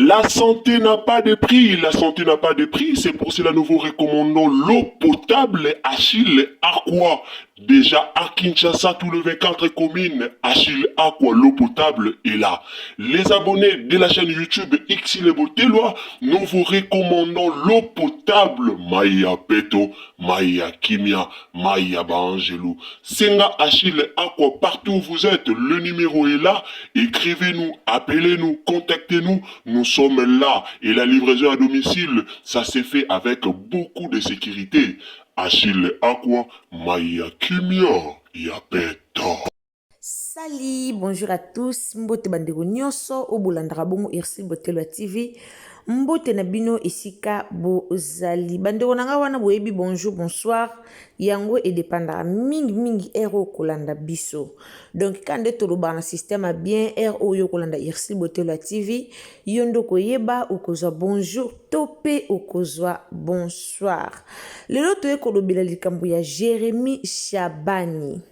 La santé n'a pas de prix, la santé n'a pas de prix, c'est pour cela nous vous recommandons l'eau potable Achille Aqua. Déjà à Kinshasa, tous les 24 communes, Achille Aqua, l'eau potable est là. Les abonnés de la chaîne YouTube Xile Botelwa, nous vous recommandons l'eau potable Maya Peto, Maya Kimia, Maya Baangelou. Senga Achille Aqua, partout où vous êtes, le numéro est là. Écrivez-nous, appelez-nous, contactez-nous. Nous sommes là. Et la livraison à domicile, ça s'est fait avec beaucoup de sécurité. Achille Aqua, Maya Kimia, Yapeto. Salut, bonjour à tous. Mbote bandeko nyonso oyo bolandaka bongo Ursule Botelo ya TV. Mbote na bino esika bozali. Bandeko na nga wana boyebi bonjour, bonsoir. Yango edépendaka mingi mingi heure oyo kolanda biso. Donc ka nde tolobaka na système ya bien heure oyo kolanda Ursule Botelo ya TV, yo nde okoyeba okozwa bonjour to mpe okozwa bonsoir. Lelo toye kolobela likambo ya Jérémy Shabani.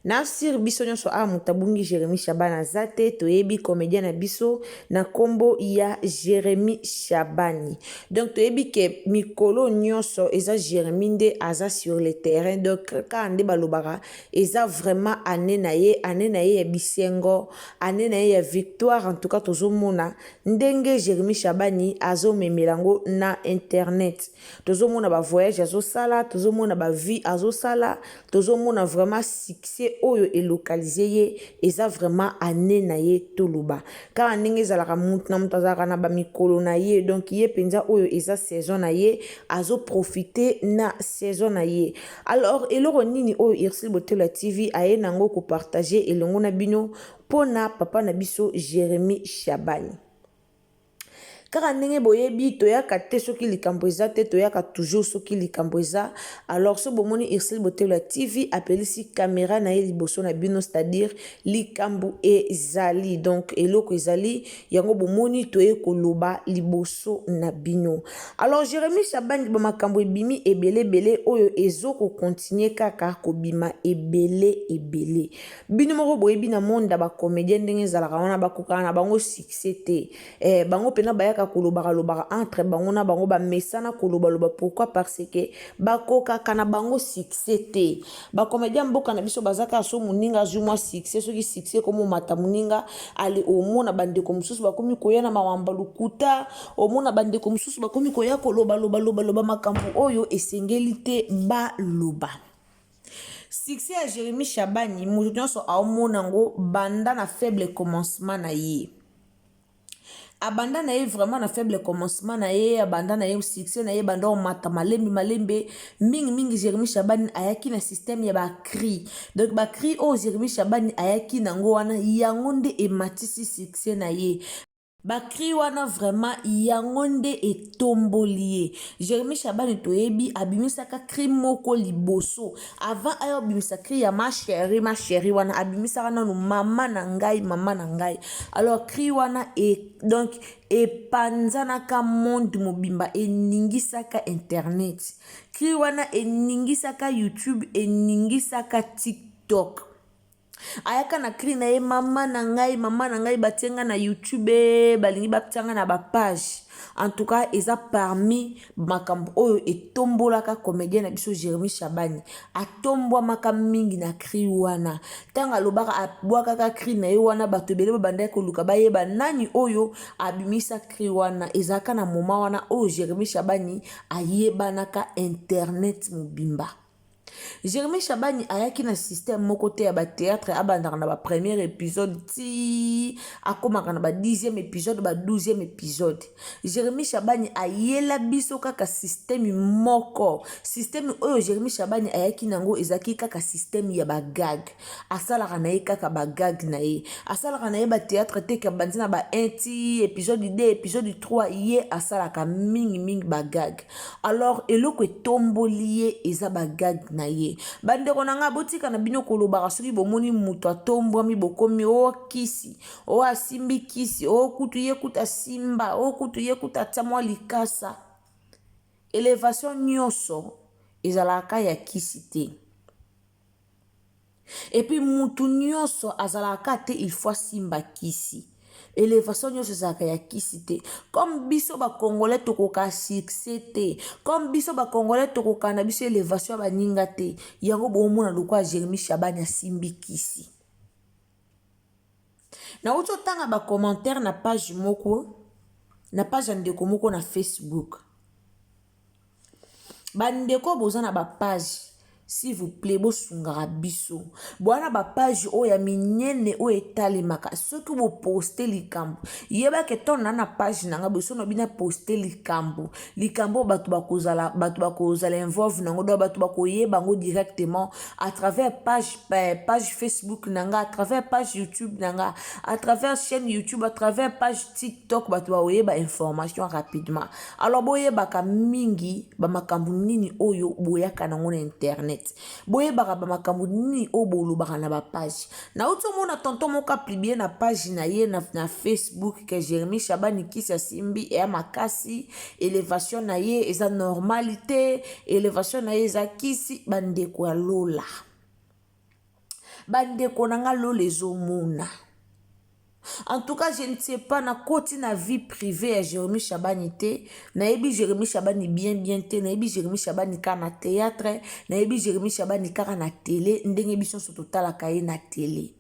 Na sir biso nyonso awa moto abungi Jérémy Shabani aza te. Toyebi comédien na biso na nkombo ya Jérémy Shabani. Donc toyebi ke mikolo nyonso eza Jérémy nde aza sur le terrain. Donc kaka nde balobaka, eza vraiment année na ye, année na ye ya bisengo, année na ye ya victoire. En tout cas, tozomona ndenge Jérémy Shabani azomemela yango na internet. Tozomona bavoyage azosala, tozomona bavie azosala, tozomona vraiment succès oyo elocaliser ye. Eza vraiment année na ye. Toloba kaka ndenge ezalaka, mutu na moto azalaka na bamikolo na ye. Donc ye mpenza oyo eza saison na ye, azoprofiter na saison na ye. Alors eloko nini oyo Ursule Botelo ya TV aye nango kopartager elongo na bino mpona papa na biso Jérémy Shabani? Kaka ndenge boyebi, toyaka te soki likambo eza te, toyaka toujours soki likambo eza. Alors so bomoni Ursule Botelo ya TV apelisi caméra na ye liboso na bino, c'est-à-dire likambo ezali. Donc eloko ezali, yango bomoni toye koloba liboso na bino. Alors Jérémy Shabani, bamakambo ebimi ebele ebele oyo ezokocontinuer kaka kobima ebele ebele. Bino moko boyebi na monde ya bacomédien ndenge ezalaka wana, bakokaka na bango succès te. Bango mpena bayaka kolobaka lobaka entre bango na bango, bamesana kolobaloba. Pourquoi? Parce que bakokaka na bango succès te. Bacomédien mboka na biso baza kaka so moninga azwi mwa succès, soki succès komomata moninga ale, omona bandeko mosusu bakomi koya na makambo lokuta, omona bandeko mosusu bakomi koya kolobalobalobaloba makambo oyo esengeli te baloba. Succès ya Jérémy Shabani, moto nyonso aomona yango banda na faible commencement na ye. Abanda na ye vraiment na faible commencement na ye, abanda na ye succès na ye banda omata malembe malembe. Mingimingi Jérémy Shabani ayaki na système ya bacri. Donc bacri oyo Jérémy Shabani ayaki nango wana, yango nde ematisi succès na ye. Bacri wana vraiment, yango nde etomboli ye. Jérémy Shabani, toyebi abimisaka cri moko liboso. Avant aya obimisa cri ya "Ma chérie, ma chérie" wana, abimisaka nanu "Mama na ngai, mama na ngai". Alors cri wana donc epanzanaka monde mobimba, eningisaka internet. Cri wana eningisaka YouTube, eningisaka TikTok. Ayaka na cri na ye "Mama na ngai, mama na ngai", batie nga na YouTube, balingi batia nga na bapage. En tout cas, eza parmi makambo oyo etombolaka comédien na biso Jérémy Shabani. Atombwamaka mingi na cri wana. Ntango alobaka, abwakaka cri na ye wana, bato ebele babandaki koluka bayeba nani oyo abimisa cri wana. Ezalaka na moma wana oyo Jérémy Shabani ayebanaka internet mobimba. Jérémy Shabani ayaki na système moko te ya bathéâtre, abandaka na bapremier épisode ti akomaka na ba 10e épisode, ba 12e épisode. Jérémy Shabani ayela biso kaka système moko. Système oyo Jérémy Shabani ayaki nango ezalaki kaka système ya bagag. Asalaka na ye kaka bagag na ye, asalaka na ye bathéâtre te ke bandi na ba 1 ti épisode 2, épisode 3. Ye asalaka mingimingi bagag. Alors eloko etomboli ye eza bagag na ye. Bandeko na ngai, botika na bino kolobaka. Soki bomoni moto atombwami, bokomi o kisi, o asimbi kisi, o kutu ye kutu asimba, o kutu ye kutu atia mwa likasa. Élévation nyonso ezalaka ya kisi te. Et puis mutu nyonso azalaka te il faut asimba kisi. Elevation nyonso ezalaka ya kisi te. Comme biso ba congolais tokoka succès te. Comme biso ba congolais tokoka na biso elevation ya baninga te. Yango bomona lokola Jeremie Shabani asimbi kisi. Nauti otanga ba commentaire na page moko, na page ya ndeko moko na Facebook. Bandeko boza na ba page s'il vous plaît bosungaka biso boa na ba page oyo ya minene oyo etalemaka soki boposte likambo yebake to na na page na nga boye soki nabi na poste likambo likambo oyo bato bakozala bato bakozala involve nango donc bato bakoyeba yango directement à travers page eh, page facebook na nga à travers page youtube na nga à travers chaîne youtube à travers page tiktok bato bakoyeba information rapidement Alors boyebaka mingi ba makambo nini oyo boyaka nango na internet. Boyebaka ba makambo nini oyo bolobaka na ba page. Nauti omona tonton moko apublie na page na ye na, na Facebook que Jeremy Shabani kisi asimbi eya makasi, elevation na ye eza normal te, elevation na ye eza kisi bandeko ya lola. Bandeko na nga lola ezomona. En tout cas, je ne sais pas, na koti na vie privée ya Jérémy Chabani te. Nayebi Jérémy Chabani bien bien te. Nayebi Jérémy Chabani kaka na théâtre. Nayebi Jérémy Chabani kaka na télé. Ndenge biso nyonso totalaka ye na télé.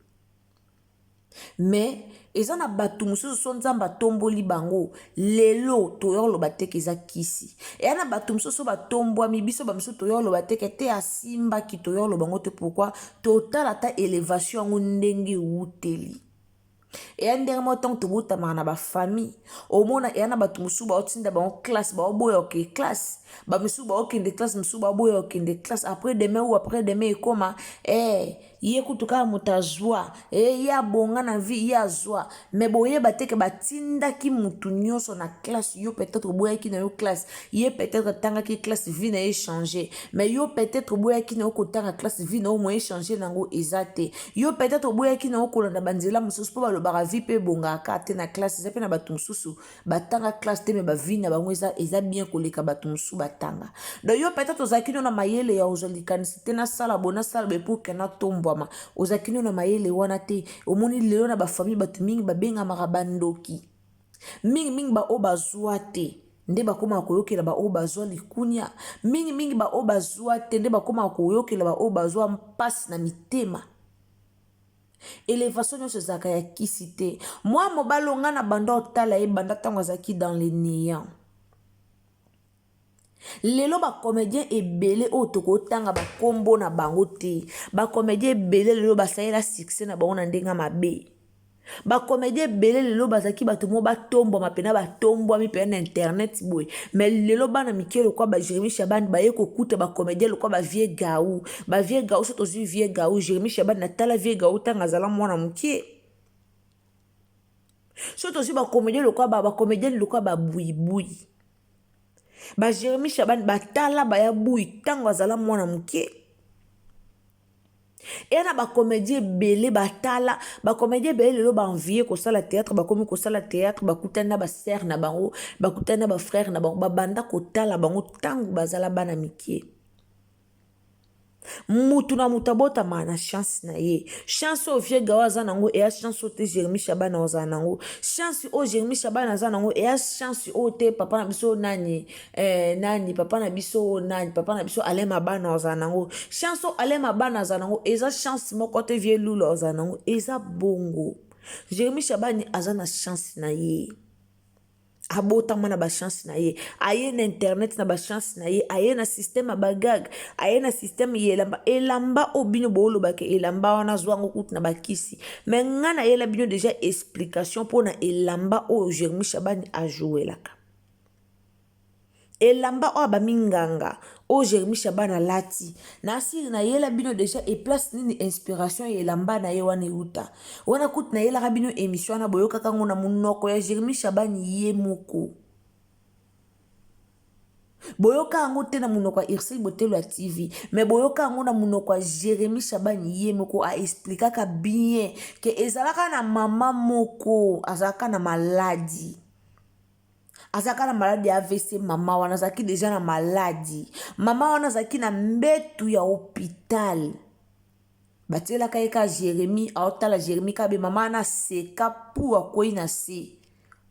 Mais eza na bato mosusu so Nzambe atomboli bango lelo toya koloba te ke eza kisi. Eya na bato mosusu so batombwami biso ba mosusu toya koloba te ke te asimbaki toya koloba yango te pourquoi totala ata elevation yango ndenge ewuteli. Eya ndenge moko ntango tobotamaka na bafamille omona eya na bato mosusu baotinda bango classe baoboya okende classe bamisusu baokende classe mosusu baoboya okende classe après demain ou après demain ekoma eh, ye kutu kaka moto azwa eh, ye abonga na vie ye azwa me boyeba te ke batindaki motu nyonso na classe yo peut-être oboyaki na yo classe ye peut-être atangaki classe vie na ye change mais yo peut-être oboyaki na yo kotanga classe vie na yo moye change nango eza te yo peut-être oboyaki na yo kolanda banzela mosusu mpo balobaka vie mpe ebongaka te na classe eza mpe na bato mosusu batanga classe te me bavie na bango eza, eza bien koleka bato mosusu batanga donc yo peut-être ozalaki no na mayele ya ozwa likanisi te nasala bo nasala boye pour ke natombwama ozalaki no na mayele wana te omoni lelo na bafamille bato mingi babengamaka bandoki mingimingi baoyo bazwa te nde bakomaka koyokela baoyo bazwa likunia mingimingi baoyo bazwa te nde bakomaka koyokela baoyo bazwa mpasi na mitema elevation nyonso ezalaka ya kisi te mwa mobali onga na banda otala ye banda ntango azalaki dans le néant lelo bacomédien ebele oyo tokotanga bakombo na bango te bacomédien ebele lelo basalela succès na bango na ndenge mabe bacomédien ebele lelo bazalaki bato mo batombwama mpena batombwami mpena na internet boye mais lelo bana mike lokwa ba Jérémi Shabani baye kokuta bacomédien lokwa bavieux Gau bavieux Gau so tozwi vieux Gau Jérémi Shabani natala vieux Gau ntango azala mwana moke so tozwi bacomédien lokwa bacomédien lokwa babuibui ba Jérémi Shabani batala baya bui ntango azala mwana moke eya na bacomédien ebele batala bacomédien ebele lelo baenvie kosala théâtre bakomi kosala théâtre bakutani na basœur na bango bakutani na bafrère na bango babanda kotala bango ntango bazala bana mike mutu na mutu abotamaka na chance na ye chance oyo vieux Gao aza nango eya chance oyo te Jérémi Shabani ozala nango chance oyo Jérémi Shabani aza nango eya chance oyo te papa na biso nani eh, nani papa na biso nani papa na biso Alain Mabana ozala nango chance oyo Alain Mabana aza nango eza chance moko te vieux Lula ozala nango eza bongo Jérémi Shabani aza na chance na ye abotama na bachance na ye aye na internet na bachance na ye aye na système ya bagag aye na système ya elamba elamba oyo bino boolobaka elamba wana azwa yango kutu na bakisi me ngai nayela bino déjà explication mpona elamba oyo Jérémi Shabani ajouelaka elamba oyo baminganga oyo Jérémi Shabani alati na asiri nayela bino déjà eplace nini inspiration ya elamba na ye wana euta wana kutu nayelaka bino émission wana boyokaka yango na monoko ya Jérémi Shabani ye moko boyoka yango te na monoko ya Ursule Botelo ya TV mais boyoka yango na monoko ya Jérémi Shabani ye moko aexplikaka bien ke ezalaka na mama moko azalaka na maladi azalaka na maladi ya AVC mama wana azalaki déjà na maladi mama wana azalaki na mbetu ya hôpital. Batielaka ye kaka Jeremie, aotala Jeremie kaka be mama wana aseka pu akwei na se.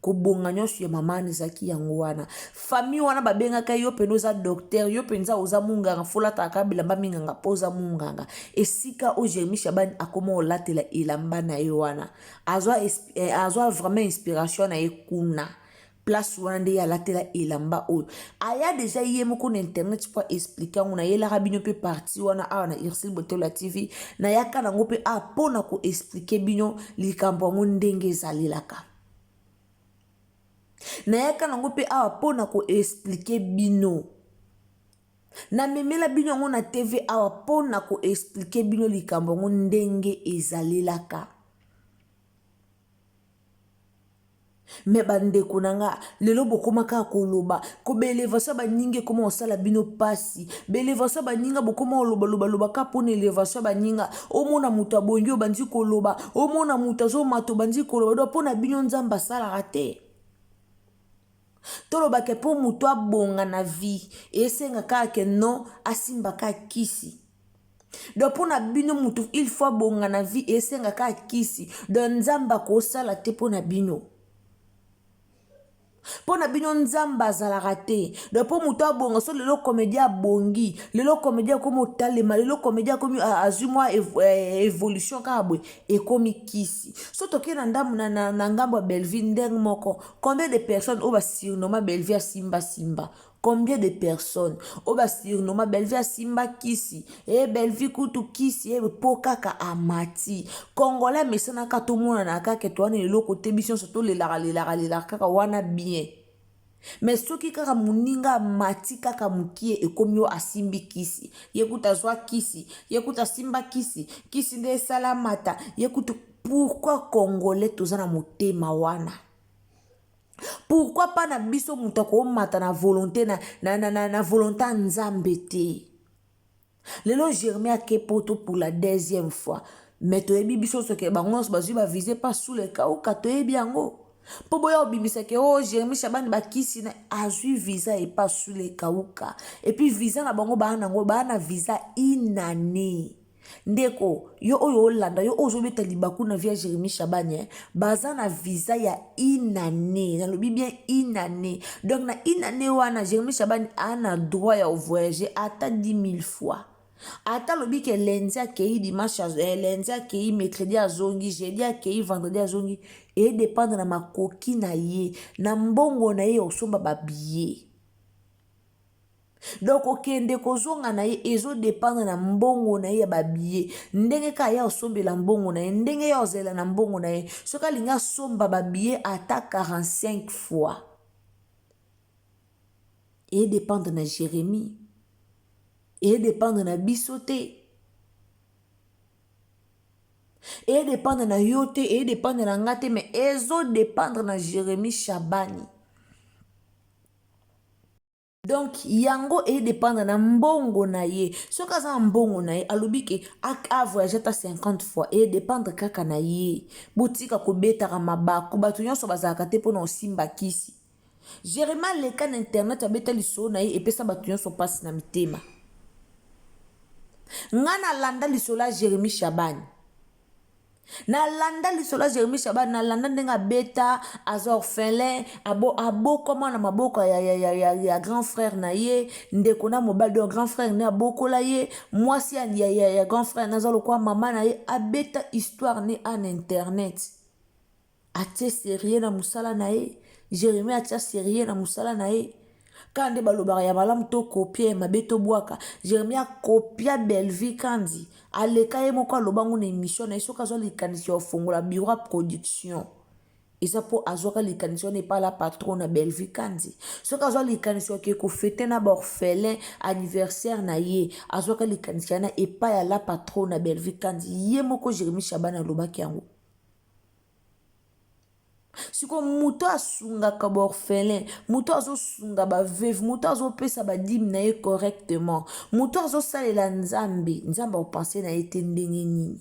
Kobonga nyonso ya mama wana ezalaki yango wana. Famille wana babengaka yo mpenza oza docteur, yo mpenza oza munganga, folataka kaka bilamba minganga mpo oza munganga. Esika oyo Jeremie Shabani akoma olatela elamba na ye wana, azwa, eh, azwa vraiment inspiration na ye kuna. Place wana nde ye alatela elamba oyo. Aya deja ye moko na internet mpo explike yango. Nayelaka bino mpe parti wana awa na Ursule Botola TV. Nayaka nango mpe awa mpo na koexplike bino likambo yango ndenge ezalelaka. Nayaka nango mpe awa mpo na koexplike bino. Namemela bino yango na TV awa mpo na koexplike bino likambo yango ndenge ezalelaka. Me bandeko na nga, lelo bokoma kaka koloba ko baelevation ya baninga ekoma kosala bino pasi. Baelevation ya baninga bokoma koloba loba loba kaka mpona elevation ya baninga. Omona moto abongi obandi koloba, omona moto azomata obandi koloba. Donc mpona bino Nzambe asalaka te. Tolobake mpo moto abonga na vie esenga kaka ke non asimba kaka kisi. Donc mpona bino moto il faut abonga na vie esenga kaka kisi. Donc Nzambe akosala te mpona bino. Mpona bino Nzambe azalaka te. Donc mpo moto abonga, so lelo comédien abongi, lelo comédien akomi otalema, lelo comédien akomi azwi mwa évolution kaka boye, ekomi kisi. So tokei na ndambo na, na, na ngambo ya Bellevue ndenge moko, combien de personnes oyo basurnoma Bellevue asimba simba? Combien de personnes oyo basurnoma Bellevue asimba kisi, e Bellevue kutu kisi, e po kaka amati. Congolais amesanaka tomonana kaka to wana eloko te, biso nyonso tolelaka lelaka lelaka kaka wana bien. Mais soki kaka moninga amati kaka mokie, ekomi yo asimbi kisi, ye kutu azwa kisi, ye kutu asimba kisi, kisi nde esala mata, ye kutu. Pourquoi Congolais toza na motema wana? Pourquoi pas na biso moto akomata na volonté na, na, na, na, na volonté ya Nzambe te? Lelo Jérémie ake poto pour la deuxième fois, mais toyebi biso soki bango nyonso bazwi bavise pas sous le kauka, toyebi yango. Mpo boya obimisake o oh, Jérémie Shabani bakisi na azwi visa epa sous le kauka. Et puis visa na bango baa nango baa na visa inane. Ndeko, yo oyo olanda, yo oyo ozobeta libaku na vie ya Jérémie Shabani, eh, baza na visa ya inane. Nalobi bien inane. Donc na inane wana Jérémie Shabani a na droit ya voyager ata 10 000 fois. Ata lobi ke lundi akei, dimanche, lundi akei, mercredi azongi, jeudi akei, vendredi azongi, e dépendre na makoki na ye, na mbongo na ye osomba ba billets. Donc okende kozonga na ye ezo dépendre na mbongo na ye ya ba billets. Ndenge kaka ye asombela mbongo na ye, ndenge ye ozela na mbongo na ye. Soki alingi asomba ba billets ata 45 fois, e dépendre na Jérémie, e dépendre na biso te. E dépendre na yo te, e dépendre na nga te, mais ezo dépendre na Jérémie Shabani. Donc yango e dépendre na mbongo na ye. Soki aza na mbongo na ye, alobi ke a voyage ata 50 fois, e dépendre kaka na ye. Botika kobetaka mabaku, bato nyonso bazalaka te mpona kosimba kisi. Jérémie aleka na internet abeta lisolo na ye, epesa bato nyonso mpasi na mitema. Nga nalanda lisolo ya Jérémie Shabani. Nalanda lisolo ya Jérémie Shabani, nalanda ndenge abeta, aza orphelin, abokama na maboko ya, ya, ya, ya, ya grand frère na ye, ndeko na mobali, donc grand frère ne abokola ye, mwasi ya, ya, ya, ya grand frère naza lokola mama na ye, abeta histoire ne en internet. Atie sérieux na mosala na ye, Jérémie atia sérieux na mosala na ye. Kaka nde balobaka ya malamu to kopia, ya mabe to bwaka. Jérémie akopia Bellevue Kandi, aleka ye moko aloba ngo na émission na ye, soki azwa likanisi ya kofongola bureau ya production, eza mpo azwaka likanisi wana epa la patron na Bellevue Kandi. Soki azwa likanisi ya kofete na baorphelin anniversaire na ye, azwaka likanisi wana epa ya la patron na Bellevue Kandi. Ye moko Jérémie Shabani alobaki yango. Sikoyo moto asungaka baorphelin, moto azosunga baveuve, moto azopesa badime na ye correctement, moto azosalela Nzambe, Nzambe akopense na ye te ndenge nini?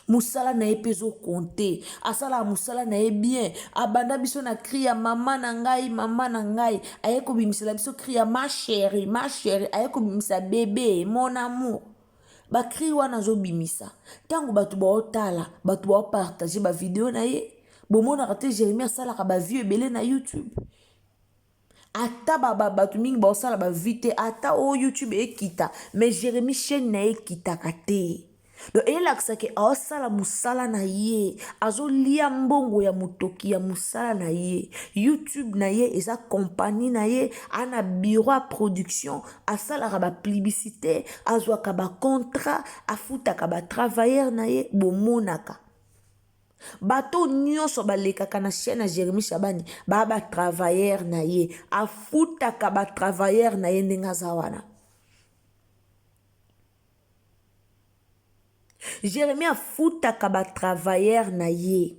Mosala na ye mpe ezokonte, asalaka mosala na ye bien. Abanda biso na cri ya mama na ngai, mama na ngai, aye kobimisela biso cri ya ma chérie, ma chérie, aye kobimisa bebe mon amour. Ba cris wana azobimisa, ntango bato baotala, bato baopartage bavideo na ye, bomonaka te Jérémi asalaka bavues ebele na YouTube. Ata bato mingi baosala bavues te, ata oyo YouTube ekita, mais Jérémi chaîne na ye ekitaka te. Donc eyelakisaki aosala mosala na ye, azolia mbongo ya motoki ya mosala na ye. YouTube na ye eza compagnie na ye, ana bureau ya production, asalaka bapublicité, azwaka bacontrat, afutaka batravailleur na ye. Bomonaka bato nyonso balekaka na chaîne ya Jérémi Shabani baa batravailleur na ye, afutaka batravailleur na ye ndenge aza wana. Jérémi afutaka batravailleur na ye.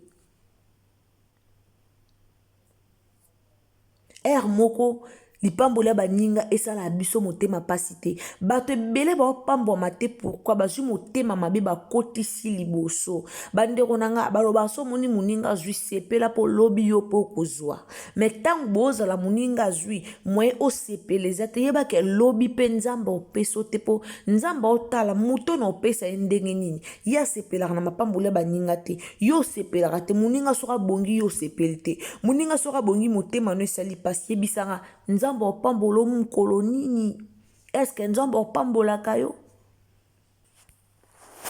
Ere moko lipamboli ya baninga esalaka biso motema mpasi te. Bato ebele baopambwama te. Pourquoi? Bazwi motema mabe, bakotisi liboso. Bandeko na nga, balobaka so omoni moninga azwi, sepela mpo lobi yo mpo okozwa. Mais ntango bozala moninga azwi, moye osepela eza te. Yebaka lobi mpe Nzambe opesa te, mpo Nzambe aotala moto na opesa ye ndenge nini. Ye asepelaka na mapamboli ya baninga te. Yo osepelaka te. Moninga soki abongi, yo osepeli te. Moninga soki abongi, motema no esali mpasi. Yebisanga, Nzambe opambola mokolo nini? Est-ce Nzambe opambolaka yo?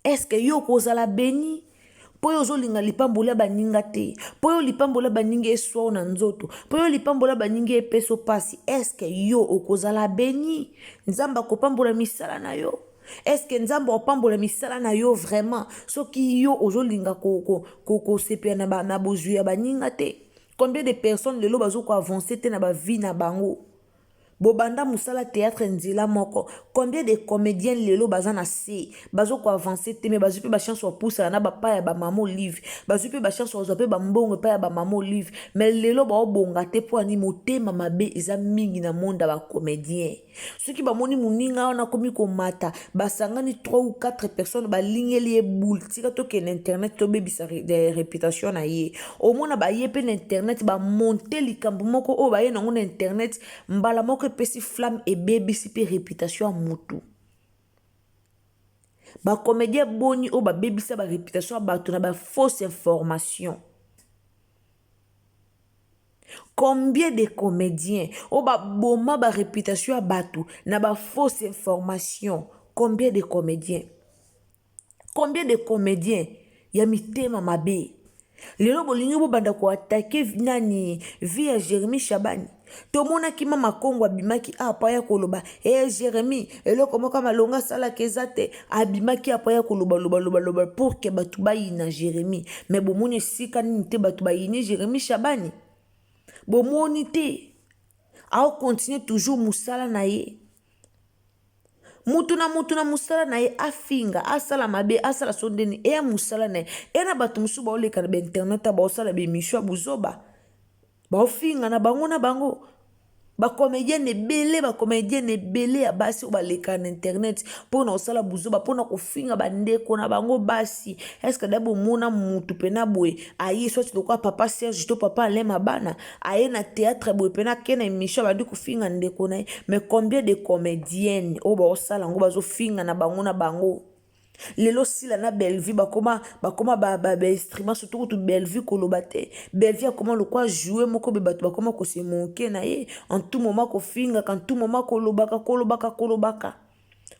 Est-ce yo okozala béni? Mpo oyo ozolinga lipamboli ya baninga te, mpo oyo lipamboli ya baninga eswa na nzoto, mpo oyo lipamboli ya baninga epesa mpasi, est-ce yo okozala béni? Nzambe akopambola misala na yo? Est-ce Nzambe opambola misala na yo vraiment, soki yo ozolinga kosepela na bozwi ya baninga te? Combien de personnes lelo bazokoavance te na bavie na bango? Bobanda mosala théâtre nzela moko. Combien de comédiens lelo baza na se, bazokoavance te, mais bazwi mpe bachance bapusana na bapa ya bamama Olive, bazwi mpe bachance bazwa mpe bambongo epai ya bamama Olive, mais lelo baobonga te? Mpo ani? Motema mabe eza mingi na monde ya bacomédien. Soki bamoni moninga wana akomi komata, basangani 3 ou 4 personnes, balingeli ye boule: tika tokende internet, tobebisa réputation na ye. Omona baye mpe na internet, bamonte likambo moko oyo baye nango na internet, mbala moko epesi flamme, ebebisi mpe réputation ya motu. Bacomédien boni oyo babebisa baréputation ya bato na bafausse information? Combien de comédiens oyo baboma baréputation ya bato na bafausse information? Combien de comédiens, combien de comédiens ya mitema mabe? Lelo bolingi bobanda koattaquer nani? Vie ya Jérémi Shabani. Tomonaki mama Kongo abimaki apo aya koloba: e Jérémi, eloko moko malonga asalaka eza te. Abimaki apo aya koloba loba pour que bato bayina Jérémi. Mais bomoni esika nini te bato bayini Jérémi Shabani? Bomoni te. Aocontinue toujours mosala na ye. Mutu na mutu na mosala na ye. Afinga, asala mabe, asala so ndeni, eya mosala na ye. Eya na bato mosusu baoleka na bainternet, baosala baémission ya buzoba, baofinga na bango na bango. Bacomédienne ebele, bacomédienne ebele ya basi oyo baleka na internet mpona kosala buzoba, mpona kofinga bandeko na bango basi. Est-ce da bomona mutu mpena boye aye, soit lokola papa Serge to papa Alain Mabana, aye na théâtre boye mpena, ake na émission, abandi kofinga ndeko na ye? Mais combien de comédienne oyo baosala yango, bazofinga na bango na bango? Lelo Sila na Bellevue bakoma bainstrument, surtout kutu Bellevue, koloba te. Bellevue akoma lokwa joue moko be, bato bakoma kose moquer na ye en tout moment, kofingaka en tout moment, kolobaka, kolobaka, kolobaka.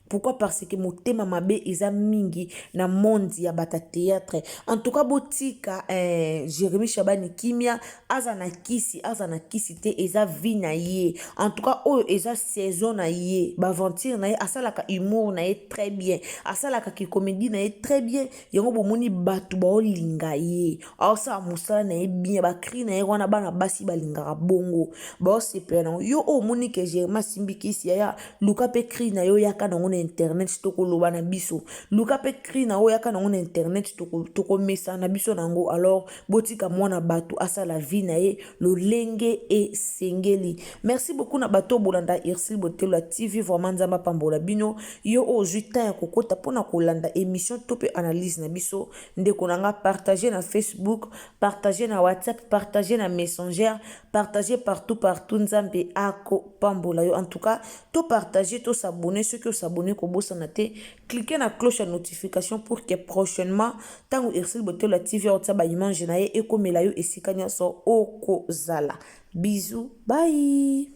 Pourquoi? Parce que motema mabe eza mingi na monde ya bato ya théâtre. En tout cas, botika Jérémi Shabani kimia. Aza na kisi, aza na kisi te, eza vie na ye. En tout cas, oyo eza saison na ye, baaventure na ye. Asalaka humour na ye très bien, asalaka kicomédie na ye très bien. Yango bomoni bato baolinga ye. Aosala mosala na ye bien, bacris na ye wana, bana basi balingaka bongo, baosepela nango. Yo oyo omoni ke Jérémi asimbi kisi, yaya, luka mpe cri na yo, yaka nango na internet, tokoloba na biso. Luka mpe cri na oyo, yaka nango na internet, tokomesana na biso nango. Alors botika mwana bato asala vie na ye lolenge esengeli. Merci beaucoup na bato bolanda Ursile Botelo ya TV. Vraiment, Nzambe apambola bino. Yo oyo ozwi temps ya kokota mpona kolanda émission to mpe analyse na biso, ndeko na nga, partage na Facebook, partage na WhatsApp, partage na Messenger, partage partout partout. Nzambe akopambola yo. En tout cas, topartage, tos'abonner soki os'abonner. s'abonner kobosana te. Cliquez na cloche ya notification pour que prochainement ntango Ursule Botelo ya TV akotia ba image na ye ekomela yo esika nyonso okozala. Bisous, bye.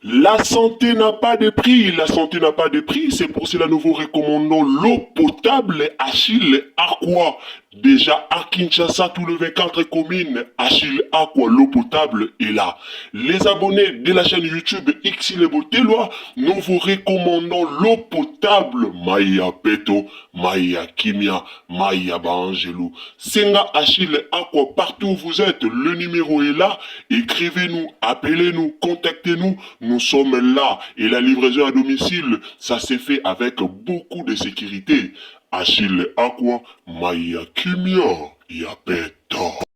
La santé n'a pas de prix, la santé n'a pas de prix, c'est pour cela nous vous recommandons l'eau potable Achille Aqua. Déjà à Kinshasa, tout le 24 communes, Achille Aqua, l'eau potable est là. Les abonnés de la chaîne YouTube Xile Boteloi, nous vous recommandons l'eau potable Maya Peto, Maya Kimia, Maya Baangelou. Senga Achille Aqua, partout où vous êtes, le numéro est là. Écrivez-nous, appelez-nous, contactez-nous. Nous sommes là. Et la livraison à domicile, ça s'est fait avec beaucoup de sécurité. Achille Aqua, Maya Kimia, Yapeto.